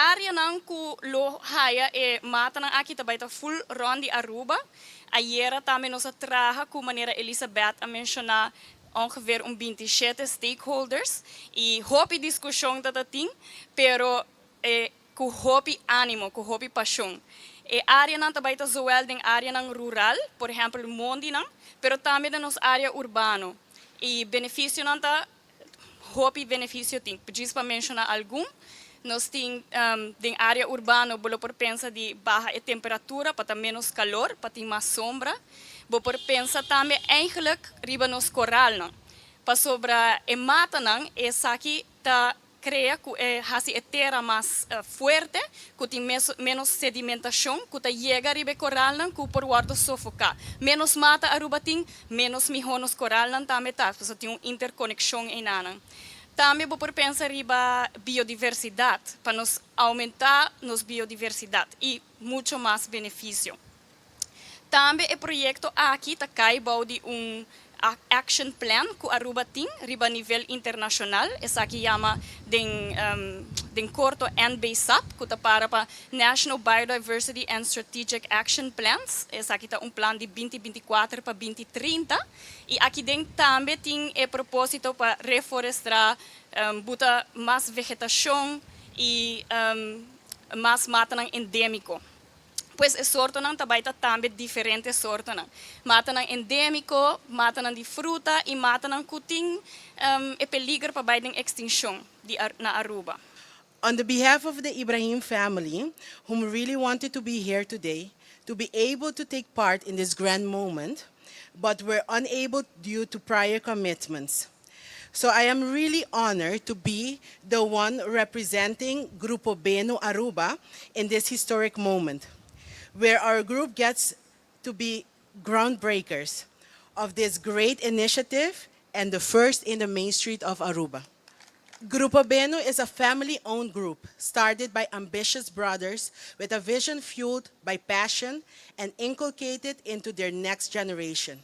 Áreanan ku lo haya e matanan aki ta bai ta full rònt di Aruba. Ayera tambe nos a traha ku, manera Elizabeth a menshoná, ongeveer un 27 stakeholders i hopi diskushon tabatin, pero ku hopi ánimo, ku hopi pashon. E áreanan tambe ta zowel den áreanan rural, por ehèmpel mondinan, pero tambe den nos área urbano. E benefisionan ta hopi benefisio tin. Djis pa menshoná algun, nos tin den área urbano, bo por pensa di baha e temperatura pa ménos kalor, pa tin mas sombra. Bo por pensa tambe eigenlijk riba nos koralnan. Pasobra e matanan, esaki ta krea ku e hasi e tera mas fuerte, ku tin ménos sedimentashon, ku ta yega riba koralnan, ku por wòrdu sofoká. Ménos mata Aruba tin, ménos mihó nos koralnan tambe ta, so tin un interkonekshon einan. Tambe bo por pensa riba biodiversidat, pa nos oumentá nos biodiversidat i muchu mas benefisio. Tambe e proyekto aki ta kai bou di un action plan ku Aruba tin riba nivel internashonal. Esaki yama den korto NBSAP, ku ta para pa National Biodiversity and Strategic Action Plans. Esaki ta un plan di 2024 pa 2030 i aki den tambe tin e propósito pa reforestá, buta mas vegetashon i mas matanan endémiko. Pues e sortonan tambe ta tambe diferente sortonan. Matanan endémiko, matanan di fruta i matanan ku tin e peliger pa bai den ekstinshon na Aruba. On the behalf of the Ibrahim family, whom really wanted to be here today, to be able to take part in this grand moment, but were unable due to prior commitments. So I am really honored to be the one representing Grupo Beno Aruba in this historic moment, where our group gets to be groundbreakers of this great initiative and the first in the main street of Aruba. Grupo Beno is a family-owned group started by ambitious brothers with a vision fueled by passion and inculcated into their next generation,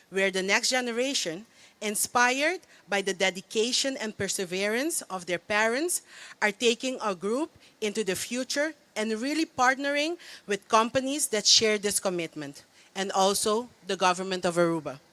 where the next generation, inspired by the dedication and perseverance of their parents, are taking our group into the future and really partnering with companies that share this commitment, and also the government of Aruba.